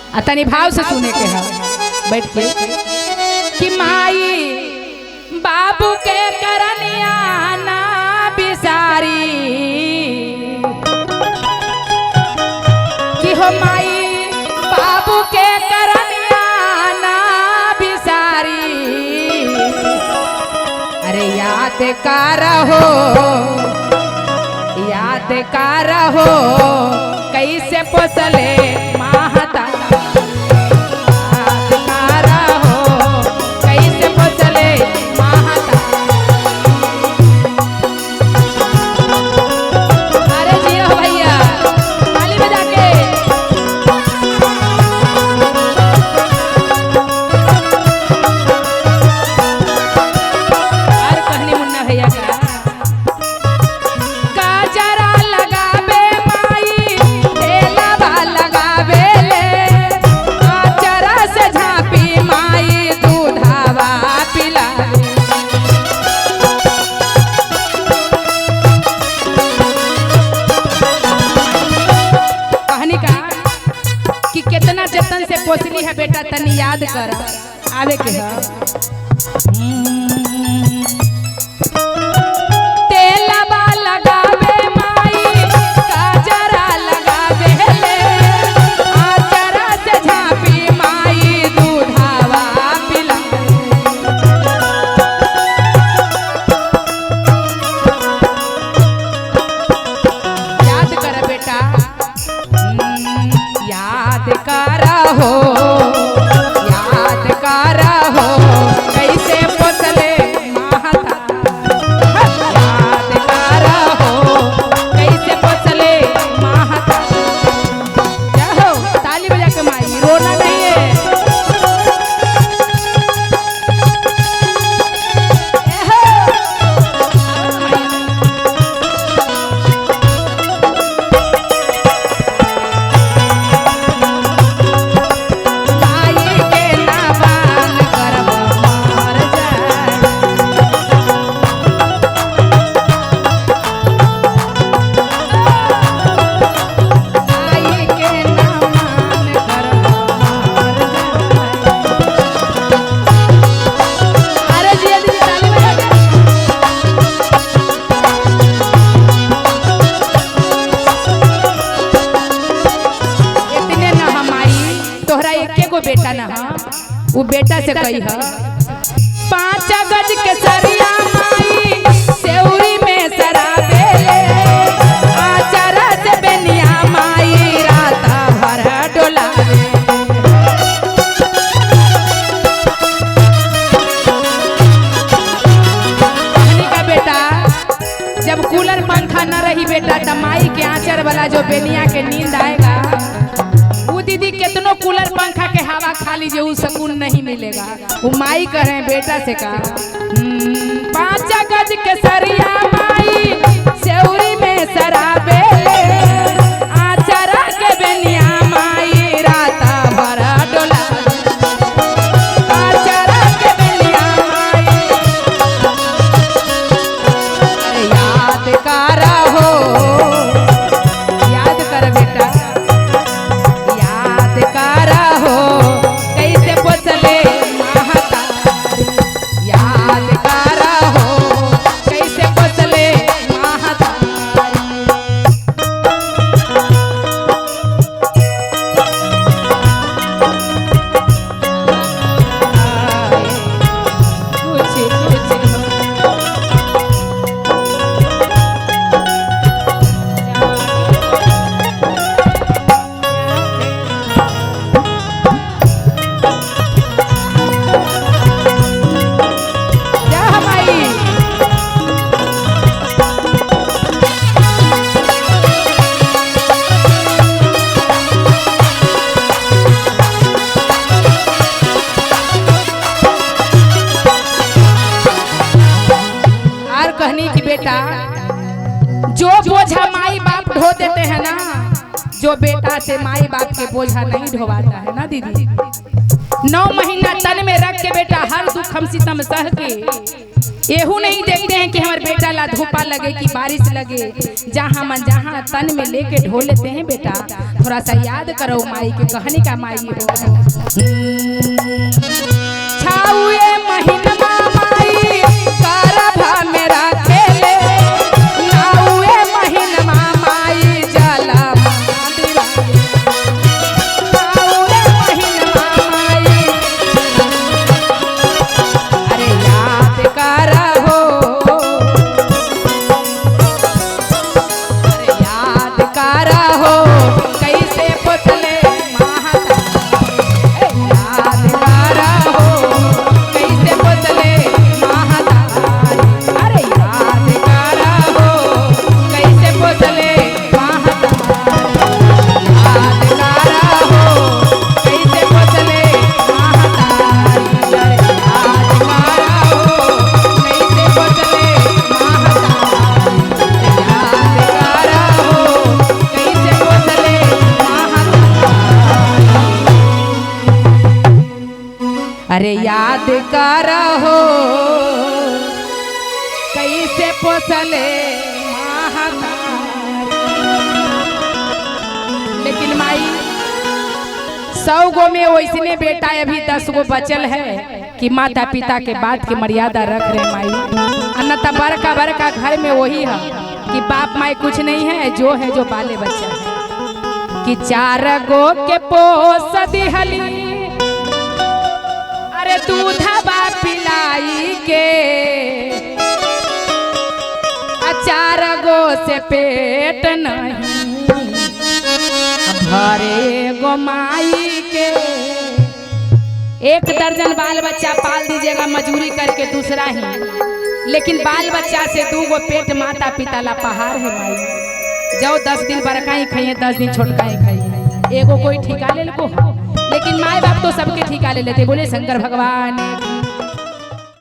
आ तनी भाव से सुने के है बैठ के कि माई बाबू के करनिया ना बिसारी, कि हो माई बाबू के करनिया ना बिसारी। अरे याद कर हो, याद कर हो कैसे पोसले माता, याद कर हो कैसे पोसले माता। अरे जियो भैया ताली बजा के। और कहनी मुन्ना भैया का गाजरा लगावे माई तेलवा लगावे ले, आचरा से झांपी माई दूधावा पिलावे। कहनी का कि कितना जतन से पोसली है बेटा तनी याद कर आवे के है। तेलवा लगावे माई काजरा लगावे ले, आचरा से झांपी माई दूधावा पिलावे। याद कर बेटा, याद कर हो, याद कर हो कैसे पोसले माता, याद कर हो कैसे पोसले माता। जाओ ताली बजा के माई, रोना नहीं है। एहो। माई के नावान करब मर जाए। माई के नावान करब मर जाए। अरे जिया दीदी ताली बजा के। इतने न हम आई तोहरा एके गो बेटा न हा, वो बेटा से कही है 5 गज के सरिया माई सेउरी में सराबे ले, आचरा से बेनिया माई राता भर डोलावे। कहनी का बेटा जब कूलर पंखा न रही बेटा त माई के आंचर वाला जो बेनिया के नींद आएगा, वो दीदी कितनो कूलर पंखा के हवा खा लीजिए वो सुकून नहीं मिलेगा। वो माई कह बेटा से का 5 गज के सरिया माई सेउरी में सराबे ले, आचरा के बेनिया माई राता भरा डोला, आचरा के बेनिया माई। अरे याद कर हो, याद कर बेटा, याद कर हो कैसे पोसले माता, याद कर हो कैसे पोसले माता। कुछ कुछ जा हमारी और कहनी कि बेटा जो बोझा माई बाप ढो देते हैं ना, जो बेटा से माई बाप के बोझा नहीं ढोवाता है ना दीदी। 9 महीना तन में रख के बेटा हर दुख हम सितम सह के एहू नहीं देखते हैं कि हमारे बेटा ला धूपा लगे कि बारिश लगे, जहाँ मन जहाँ तन में लेके ढो लेते हैं। बेटा थोड़ा सा याद करो माई के कहने का माई हो। छाउए महीनमा माई करभा मेरा खेले, नाउए महीनमा माई जला नाउए महीनमा माई। अरे याद करहो, अरे याद करहो कैसे पोतले माता, याद करहो कैसे पोतले माता, अरे याद करहो कैसे पोतले माता, याद करहो कैसे पोतले माता, याद करहो कैसे पोतले माता, याद करहो कैसे पोतले माता। अरे याद करहो कैसे पोसले महतारी। लेकिन माई 100 गो में वैसने बेटा अभी 10 गो बचल है कि माता पिता के बात की मर्यादा रख रहे माई। न तो बड़का बड़का घर में वही है कि बाप माई कुछ नहीं है, जो है जो बाले बच्चा है। कि 4 गो के पोस दिहली, अरे दूधवा पिलाई के, 4 गो से पेट नहीं भरे गो माई के। 1 दर्जन बाल बच्चा पाल दीजिएगा मजदूरी करके दूसरा ही, लेकिन बाल बच्चा से 2 गो पेट माता पिता ला पहाड़ है माई। जाओ 10 दिन बड़का ही खाइए, 10 दिन छोटका ही खाइए, एगो कोई ठिका ले को, लेकिन माए बाप तो सबके ठिका ले लेते। बोले शंकर भगवान।